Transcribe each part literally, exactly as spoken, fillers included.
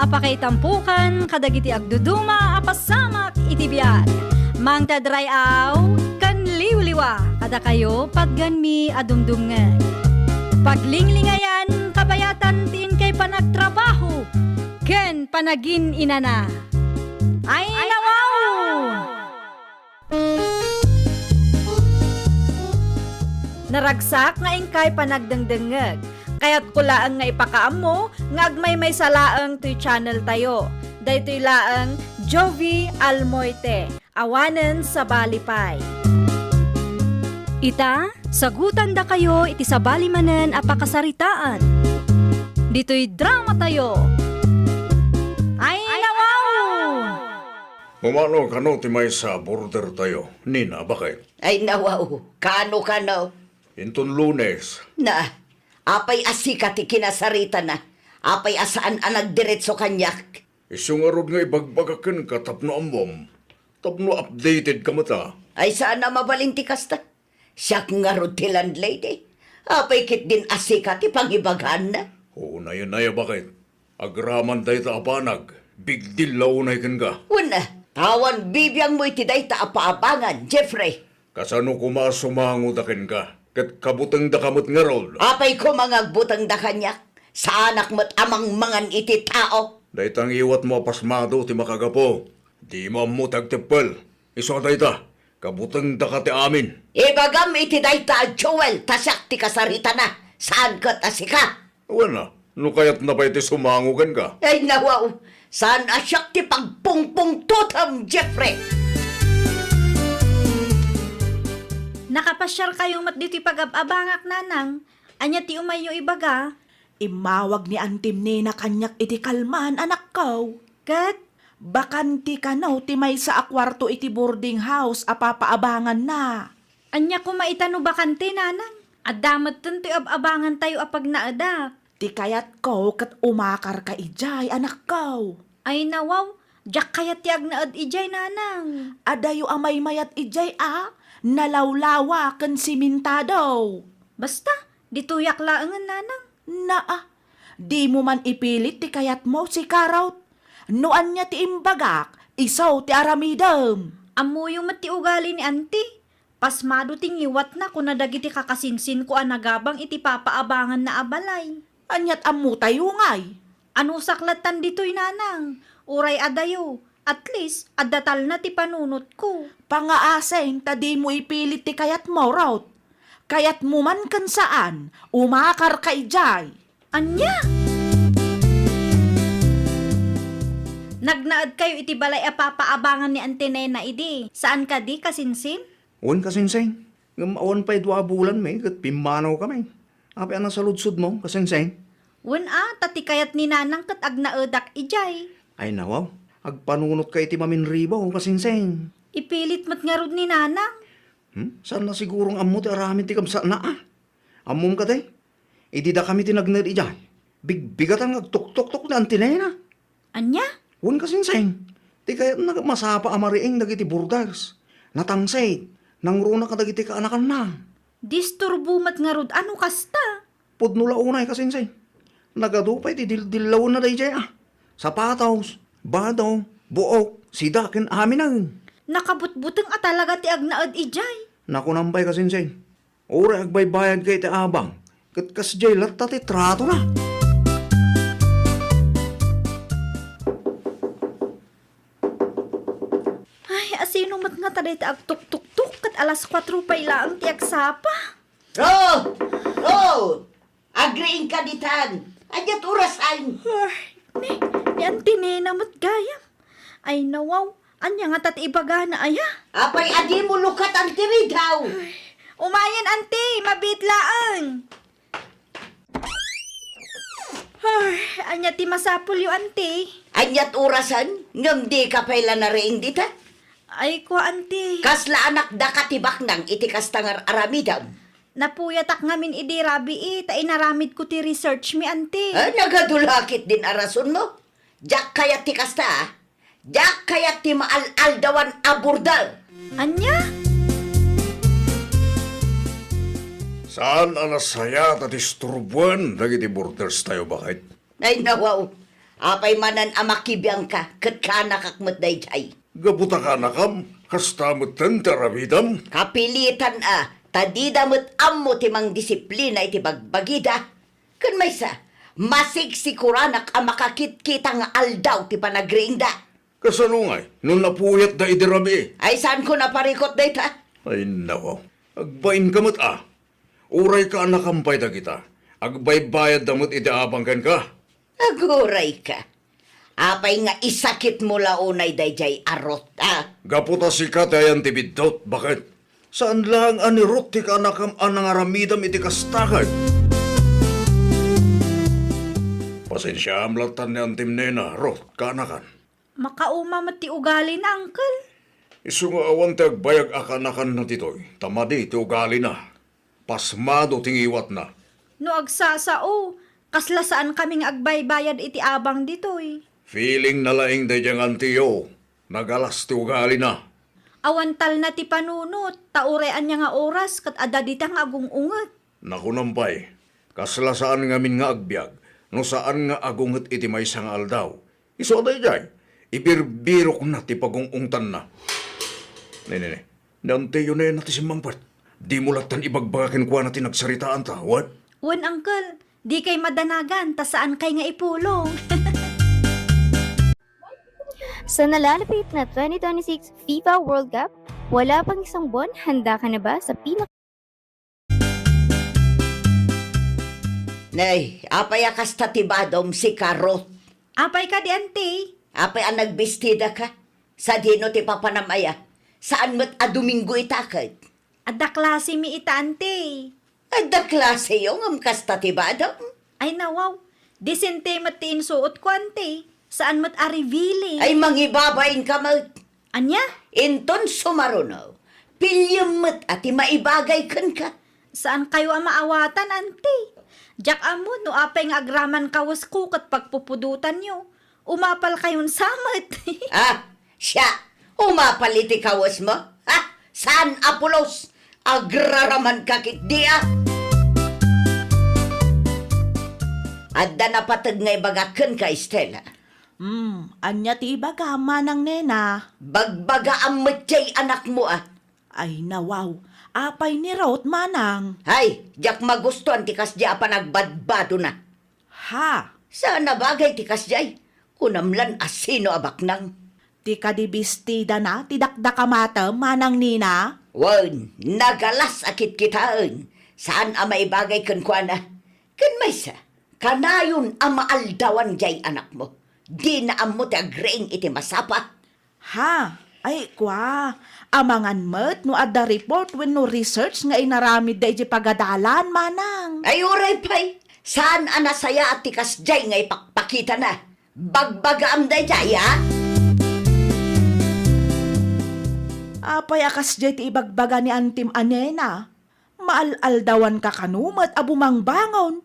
Pakaitampokan kadagiti agduduma a pasamak iti biag. Mangted ray-aw ken liwliwa kadakayo patgenmi a dumdumngeg. Paglinglingayan, kabayatan ti inkay panagtrabaho ken panagin-inana. Ay, nawaw! Naragsak nga inkay panagdengdengngeg. Kayatko laeng nga ipakaammo nga agmaymaysa laeng toy channel tayo. Daytoy laeng Jovie Almoite, awanen sabali pay. Ita, sagutandakayo iti sabali manen a pakasaritaan. Ditoy drama tayo. Ay, nawaw! Umano kano ti maysa a border tayo, Nina, baket? Ay, nawaw, kano, kano? Inton Lunes. Na, apay a sika ti kinasaritana? Apay a saan a nagdiretso kaniak? Isu ngarud nga ibagbagak kenka tapno ammom, tapno updated ka met a. Ay, saan a mabalin ti kasta. Siak ngarud ti landlady. Apay ketdin a sika ti pangibagaanna? Unayen aya, baket. Agraman dayta a banag, big deal la unay kenka. Wen a, ta awan bibiangmo iti dayta a paabangan, Jeffrey. Kasano koma a sumangoda kenka, ket kabutengdaka met ngarud? Apay koma nga agbutengda kaniak? Saanak met a mangmangan iti tao. Dayta ngiwatmo a pasmado ti makagapu. Dimo ammo ti agteppel. Isu a dayta, kabutengdaka ti amin. Ibagam iti dayta a Joel ta siak ti kasaritana, saan ket a sika. Wen a, no kayatna pay ti sumango kenka. Ay, nawaw, saan a siak ti pagpungpungtotem, Jeffrey. Nakapasiarkayo met ditoy pagab-abangak, Nanang. Ania ti umayyo ibaga? Immawag ni Antim Nena kaniak iti kalman, anakko. Ket? Bakante kano ti maysa a kuarto iti boarding house a papaabanganna. Ania koma ita no bakante, Nanang? Adda metten toy ab-abangantayo a pagnaedak. Ti kayatko ket umakarka idiay, anakko. Ay, nawaw, diak kayat ti agnaed idiay, Nanang. Adayo a maymayat idiay a nalawlawa ken simentado. Basta, ditoyak laengen, Nanang. Naa, dimo man ipilit ti kayatmo, sika Ruth. No ania ti imbagak, isu ti aramidem. Ammoyo met ti ugali ni Anti. Pasmado ti ngiwatna kuna dagiti kakasinsinko a nagabang iti papaabanganna a balay. Aniat ammotayo ngay? Anusak lattan ditoy, Nanang. Uray adayo, at least, adda talna ti panunotko. Pangaasim ta dimo ipilit ti kayatmo, Ruth. Kayatmo man ken saan, umakarka idiay. Ania? Nagnaedkayo iti balay a papaabangan ni Anti Nena idi, saan kadi, kasinsin? Wen, kasinsin. Ngem awan pay dua a bulanmi ket pimmanawkami. Apay a nasaludsodmo, kasinsin? Wen a, ta ti kayat ni Nanang ket agnaedak idiay. Ay, nawaw. Agpanunotka iti maminribaw, kasinsin. Ipilit met ngarud ni Nanang. Hmm? Saan a sigurong ammo ti aramid ti kabsatna a? Ammom kadi? Idi dakami ti nagnaed idiay, bigbigatan nga agtuktoktok ni Anti Nena. Ania? Wen, kasinsin, ti kayatna ket masapa a mariing dagiti borders. Natangsit, nangruna kadagiti kaanakanna. Disturbo met ngarud a no kasta. Pudno la unay, kasinsin. Nagadu pay ti dildillawenna daydiay a. Sapatos, bado, buok, sida ken aminen. Nakabutbuteng a talaga ti agnaed idiay. Nakunam pay, kasinsin. Uray agbaybayadka iti abang, ket kasdiay latta ti tratona. Ay, asino met ngata dayta agtuktuktok ket alas kuatro pay laeng ti agsapa? Ro! Ro! Agriingka ditan. Aniat orasan? Ay, ni, ni Auntie Nena met gayam. Ay, nawaw. Ania ngata ti ibagana aya? Apay a dimo lukatan ti ridaw? Ay, umayen, Auntie, mabiit laeng. Ay, ania ti masapulyo, Auntie? Aniat orasan? Ngem dika pay la nariing dita? Ay, kua, Auntie. Kasla anak daka ti baknang iti kasta nga ar-aramidem? Napuyatak ngamin idi rabii, ta inaramidko ti research mi, Auntie. Ah, nagadu la ketdin a rasonmo. Diak kayat ti kasta, ah. Diak kayat ti maal-aldawan a border. Ania? Saan a nasayaat a disturboen dagiti borders tayo, baket? Ay, nawaw. Apay manen a makibiangka ket kaanakak met daydiay? Gapu ta kaanakam, kasta metten ti aramidem? Kapilitan a, ta dida met ammo ti mangdisiplina iti bagbagida. Ken maysa, masigsiguranak a makakitkita nga aldaw ti panagriingda. Kasano ngay no napuyatda idi rabii? Ay, saanko naparikut dayta? Ay, nawaw. Agbainka met a. Uray kaanakam pay dagita, agbaybayadda met iti abang kenka. Aguray ka. Apay nga isakitmo la unay daydiay a Ruth, a? Gapu ta sika ti ayan ti biddut, baket? Saan laeng a ni Ruth ti kaanakam a nangaramidam iti kasta, ket? Pasensiaam lattan ni Antim Nena, Ruth, kaanakan. Makauma met ti ugalina, Uncle. Isu nga awan ti agbayag a kaanakanna ditoy, ta madi ti ugalina. Pasmado ti ngiwatna. No agsasao, kasla saankami nga agbaybayad iti abang ditoy. Feeling na laeng daydiay nga antiyo. Nagalas ti ugalina. Awan talna ti panunot, ta uray ania nga oras ket adda dita nga agung-unget. Nakunam pay, kasla saan ngamin nga agbiag no saan nga agunget iti maysa nga aldaw. Isu a daydiay, ibirbirokna ti pagung-ungtanna. Ne, ne, ne. Ni Antiyo Nena ti simmangpet. Dimo lattan ibagbaga kenkuana ti nagsaritaanta, wen? Wen, Uncle. Dikay madanagan, ta saankay nga ipulong. Sa nalalapit na twenty twenty-six FIFA World Cup, wala pang isang buwan, handa ka na ba sa pinaka- Nay, apay a kasta ti badom, sika Ruth? Apay kadi, Anti? Apay a nagbestida ka? Sadino ti papanam aya? Saan met a Domingo ita ket? Adda klasemi ita, Anti. Adda klaseyo ngem kasta ti badom? Ay, nawaw. Disente met ti insuotko, Anti. Saan met a revealing. Ay, mangibabainka met. Ania? Inton sumaruno, piliem met a ti maibagay kenka. Saankayo a maawatan, Anti. Diak ammo no apay nga agraman kawesko ket pagpupudotanyo. Umapalkayon sa met. Ah, siya, umapal iti kawesmo? Ha? Saan a pulos? Agraramanka ketdi a? Adda napateg nga ibagak kenka, Estela. Hmm, ania ti ibagam, Manang Nena? Bagbagaam met jay anakmo a. Ay, nawaw. Apay ni Ruth, Manang? Ay, diak magustuan ti kasdiay a panagbadbadona. Ha? Saan a bagay ti kasdiay. Kunam lan a sino a baknang. Ti kadi bestidana ti dakdakamatem, Manang Nena? Wen, nagalas a kitkitaen. Saan a maibagay kenkuana. Ken maysa, kanayon a maaldawan jay anakmo. Dina ammo ti agriing iti masapa. Ha? Ay, kua, amangan met no adda report wenno research nga inaramidda idiay pagadalan, Manang. Ay, uray pay. Saan a nasayaat ti kasdiay nga ipakpakitana? Bagbagaam daydiay, a? Apay a kasdiay ti ibagbaga ni Antim a Nena? Maal-aldawanka kano met a bumangbangon,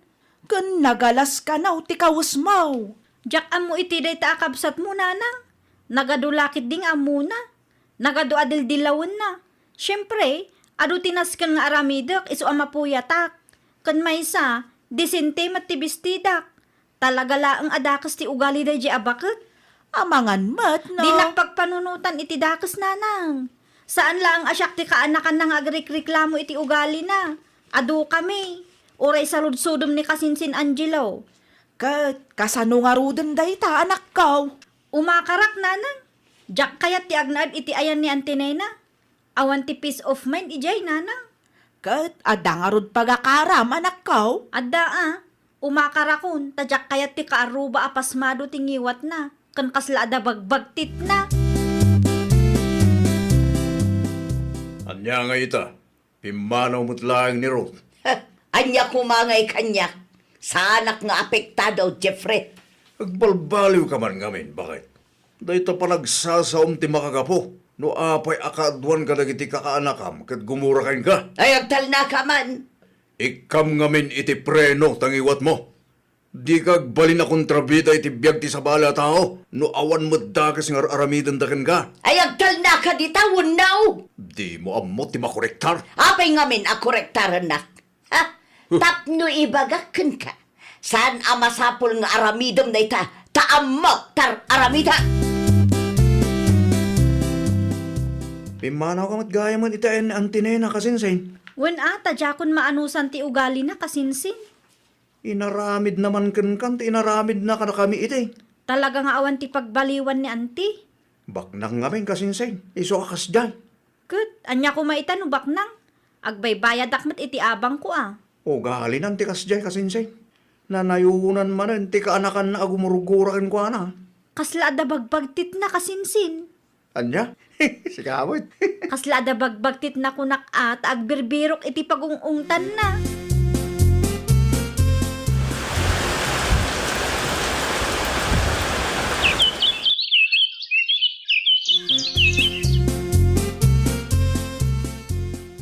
ken nagalas kano ti kawesmo. Diak ammo iti dayta a kabsatmo, Nanang. Nagadu la ketdi nga ammona. Nagadu a dildilawenna. Siempre, adu ti nasken nga aramidek isu a mapuyatak. Ken maysa, disente met ti bestidak. Talaga laeng a dakes ti ugali daydiay a baket. Amangan met, no? Dinak pagpanunotan iti dakes, Nanang. Saan laeng a siak ti kaanakanna nga agrikreklamo iti ugalina. Adukami. Uray saludsodem ni kasinsin Angelo. Ket kasano ngaruden dayta, anakko? Umakarak, Nanang. Diak kayat ti agnaed iti ayan ni Anti Nena. Awan ti peace of mind idiay, Nanang. Ket adda ngarud pagakaram, anakko? Adda a. Umakarakon, ta diak kayat ti kaarruba a pasmado ti ngiwatna, ken kasla adda bagbagtitna. Ania ngay ita? Pimmanaw met laeng ni Ruth. Ania koma ngay kaniak? Saanak nga apektado, Jeffrey. Agbalbaliwka man ngamin, baket? Dayta panagsasaom ti makagapu no apay a kaaduan kadagiti kakaanakam ket gumura kenka. Ay, agtalnaka man! Ikkam ngamin iti preno ta ngiwatmo. Dika agbalin a kontrabida iti biag ti sabali a tao no awan met dakes nga ar-aramidenda kenka. Ay, agtalnaka dita wenno? Dimo ammo ti makorektar. Apay ngamin a korektarennak? Ha? Tapno ibagak kenka, saan a masapul nga aramidem dayta ta ammok ti ar-aramidek. Pimmanawka met gayamen iti ayan ni Auntie Nena, kasinsin. Wen a, ta diakon maanusan ti ugalina, kasinsin. Inaramidna man kenka ti inaramidna kadakami iti. Talaga nga awan ti pagbaliwan ni Auntie. Baknang ngamin, kasinsin. Isu a kasdiay. Ket, ania koma ita no baknang? Agbaybayadak met iti abangko a. Ugalina ti kasdiay, kasinsin. Nanayonan manen ti kaanakanna a gumurgura kenkuana. Kasla adda bagbagtitna, kasinsin. Ania? Sika met. Kasla adda bagbagtitna kunak a ta agbirbirok iti pagung-ungtanna.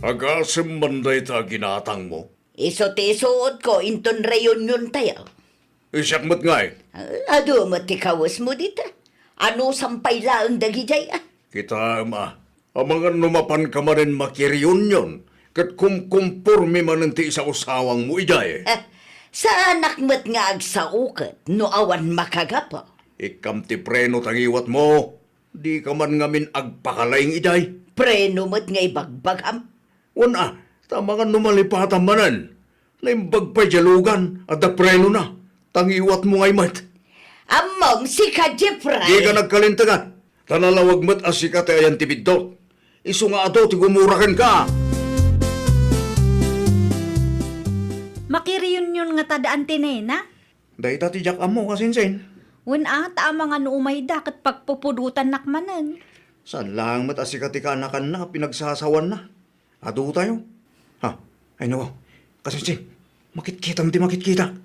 Agasem man dayta a ginatangmo? Isu ti isuotko inton reuniontayo. Siak met ngay? Adu met ti kawesmo dita. Anusam pay laeng dagidiay a. Kitaem a, amangan no mapanka manen makireunion ket kumkumpormi manen ti isawsawangmo idiay. Eh, saanak met nga agsao ket no awan makagapu. Ikkam ti preno ta ngiwatmo. Dika man ngamin agpakalaing idiay. Preno met nga ibagbagam. Wen a, ta amangan no malipatam manen. Naimbag pay diay lugan, adda prenona. Ta ngiwatmo ngay met. Ammom, sika, Jeffrey. Dika nagkalintegan. Ta nalawag met a sika ti ayan ti biddut. Isu nga adu ti gumura kenka. Makireunion ngata da Auntie Nena? Dayta ti diak ammo, kasinsin. Wen a, ta amangan no umayda ket pagpupudotannak manen. Saan laeng met a sika ti kaanakanna a pinagsasawanna. Adutayo. Ha, ay nawaw. Kasinsin, makitkitam ti makitkita.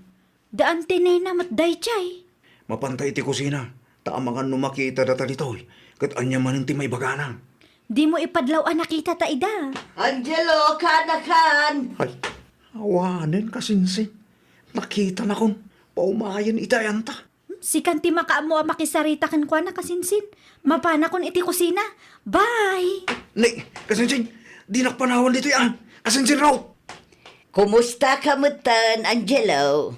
Da Auntie Nena met daydiay. Mapanta iti kusina, ta amangan no makita data ditoy, ket ania manen ti maibagana. Dimo ipadlaw a nakitata ida. Angelo, kaanakan! Ay, awanen, kasinsin. Nakitanakon, paumayen iti ayanta. Sikan ti makaammo a makisarita kenkuana, kasinsin. Mapanakon iti kusina. Bye! Ni, kasinsin, dinak panawan ditoy a. Kasinsin, Ruth! Kumustaka metten, Angelo?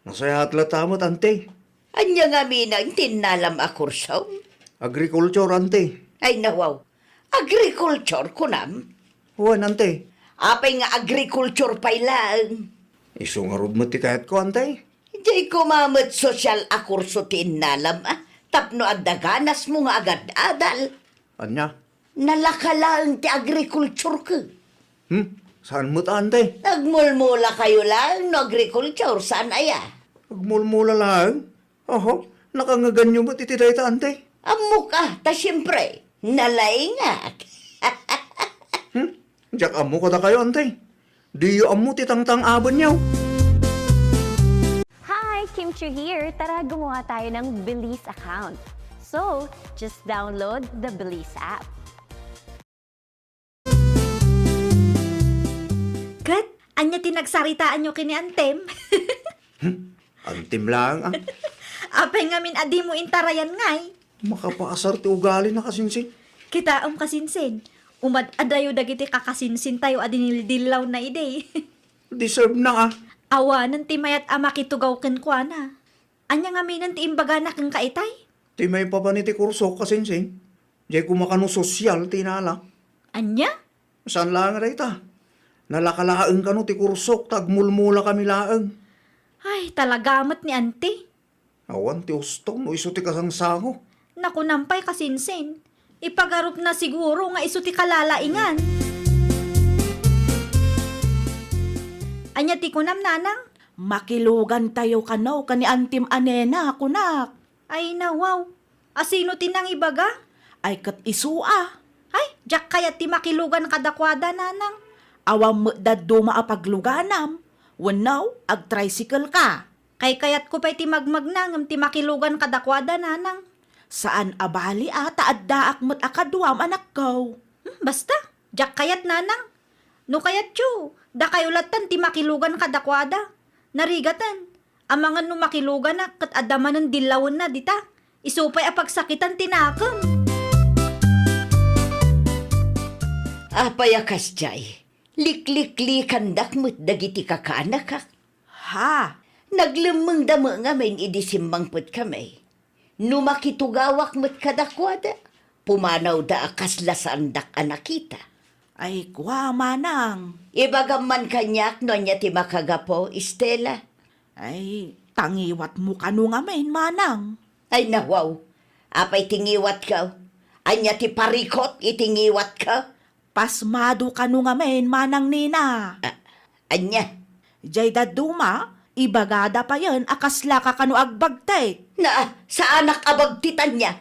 Nasayaat latta met, Auntie. Ania ngamin ti innalam a kurso? Agriculture, Auntie. Ay, nawaw. Agriculture, kunam? Wen, Auntie. Apay nga agriculture pay laeng? Isu ngarud met ti kayatko, Auntie. Diay koma met sosyal a kurso ti innalam, a, tapno adda ganasmo nga agad-adal. Ania? Nalaka laeng ti agriculture ket. Hmm? Saan met, Auntie? Nagmulmula kayo laeng no agriculture, saan aya? Agmulmula laeng? Oho, nakangeganyo met iti dayta, Auntie? Ammok a, ta siempre, nalaingak. Hmm? Diak ammo kadakayo, Auntie. Diyo ammo ti tangtang-abenyo. Hi, Kim Chiu here. Tara, gumawa tayo ng Belize account. So, just download the Belize app. Ket, ania ti nagsaritaanyo ken ni Antem? Hmm? Antem laeng, a. Apay ngamin a dimo intarayan ngay? Makapaasar ti ugalina, kasinsin. Kitaem, kasinsin. Umad-adayo dagiti kakasinsintayo a dinildillawna idi. Deserve na, a. Awanen ti mayat a makitugaw kenkuana. Ania ngaminen ti imbagana kenka itay? Ti maipapan iti kursok, kasinsin. Diay koma kano sosial ti inala. Ania? Saan laeng a dayta. Nalaka laeng kano ti kursok ta agmulmula kami laeng. Ay, talaga met ni Auntie. Awan ti usto no isu ti kasangsango. Nakunam pay, kasinsin. Ipagarupna siguro nga isu ti kalalaingan. Ania ti kunam, Nanang? Makilugantayo kano ken ni Antim a Nena, kunak. Ay, nawaw. Asino ti nangibaga? Ay, ket isu a. Ay, diak kayat ti makilugan kadakuada, Nanang. Awan met dadduma a pagluganam. Wenno, agtricycle ka. Kaykayatko pay ti magmagna ngem ti makilugan kadakuada, Nanang. Saan a bali a ta addaak met a kaduam, anakko. Hmm, basta, diak kayat, Nanang. No kayatyo, dakayo lattan ti makilugan kadakuada. Narigaten, amangan no makiluganak ket adda manen dillawenna dita. Isu pay a pagsakitan ti nakem. Apay a kasdiay, likliklikandak met dagiti kakaanakak. Ha? Naglemmengda met ngamin idi simmangpetkami. No makitugawak met kadakuada, pumanawda a kasla saandak a nakita. Ay, kua, manang. Ibagam man kaniak no ania ti makagapu, Estela. Ay, ta ngiwatmo kano ngamin, manang. Ay, nawaw. Apay ti ngiwatko? Ania ti parikut iti ngiwatko? Pasmado kano ngamin, manang Nina. A-, ania? Jay dadduma, ibagada payen a kaslaka kano agbagtek. Na, saanak a bagtit ania?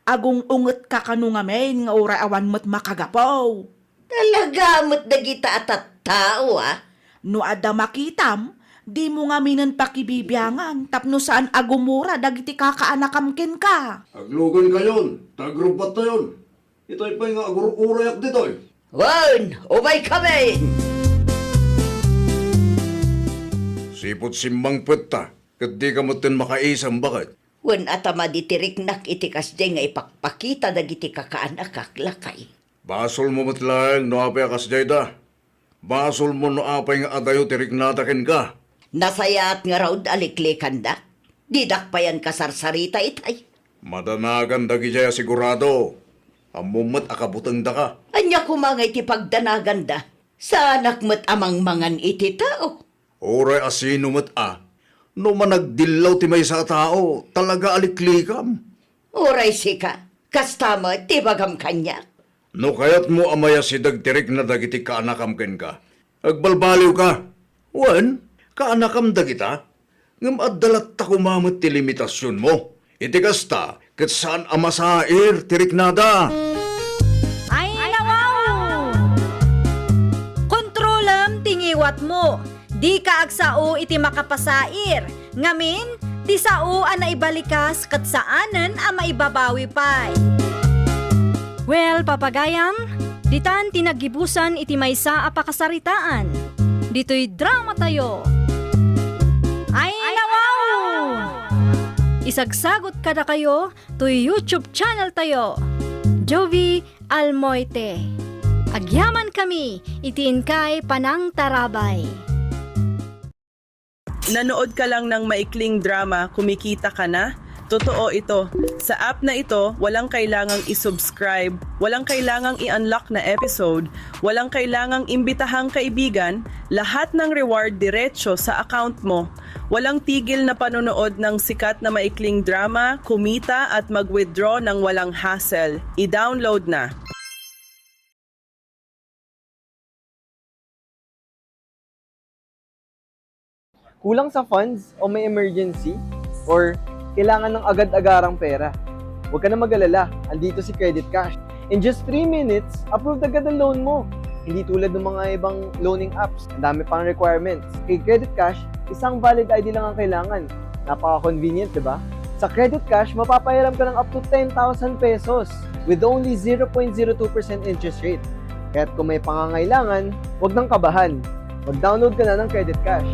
Agung-ungetka kano ngamin nga uray awan met makagapu. Talaga met dagita a tattao, a? No adda makitam, dimo ngaminen pakibibiangan tapno saan a gumura dagiti kakaanakam kenka. Aglugankayon, ta agrubbattayon. Itay pay nga agur-urayak ditoy. Wen, umaykami! Sipud simmangpetta, ket dika metten makaisam, baket? Wen, ata madi ti riknak iti kasdiay nga ipakpakita dagiti kakaanakak, lakay. Basolmo met laeng no apay a kasdiayda. Basolmo no apay nga adayo ti riknada kenka. Nasayaat ngarud a liklikandak. Didak payen kasarsarita itay. Madanagan dagidiay a sigurado. Ammom met a kabutengdaka. Ania koma ngay ti pagdanaganda? Saanak met a mangmangan iti tao. Uray a sino met a, no managdillaw ti maysa a tao, talaga a liklikam. Uray sika, kasta met ti ibagam kaniak. No kayatmo a mayasideg ti rikna dagiti kaanakam kenka, agbalbaliwka. Wen, kaanakam dagita, ngem adda latta koma met ti limitasionmo. Iti kasta, ket saan a masair ti riknada. Ay, nawaw! Kontrolem ti ngiwatmo. Dika agsao iti makapasair. Ngamin, ti sao a naibalikas ket saanen a maibabawi pay. Well, papagayam, ditan ti naggibusan iti maysa a pakasaritaan. Ditoy dramatayo. Ay, nawaw! Isagsagot kadakayo toy YouTube channel tayo, Jovie Almoite. Agyamankami iti inkay panangtarabay. Nanood ka lang ng maikling drama, kumikita ka na? Totoo ito. Sa app na ito, walang kailangang i-subscribe, walang kailangang i-unlock na episode, walang kailangang imbitahang kaibigan, lahat ng reward diretso sa account mo. Walang tigil na panonood ng sikat na maikling drama, kumita at mag-withdraw ng walang hassle. I-download na. Kulang sa funds o may emergency or kailangan ng agad-agarang pera? Huwag ka na mag-alala, andito si Credit Cash. In just three minutes, approved agad ang loan mo. Hindi tulad ng mga ibang loaning apps, ang dami pang requirements. Kay Credit Cash, isang valid I D lang ang kailangan. Napaka-convenient, di ba? Sa Credit Cash, mapapahiram ka ng up to ten thousand pesos with only zero point zero two percent interest rate. Kaya't kung may pangangailangan, huwag nang kabahan. Mag-download ka na ng Credit Cash.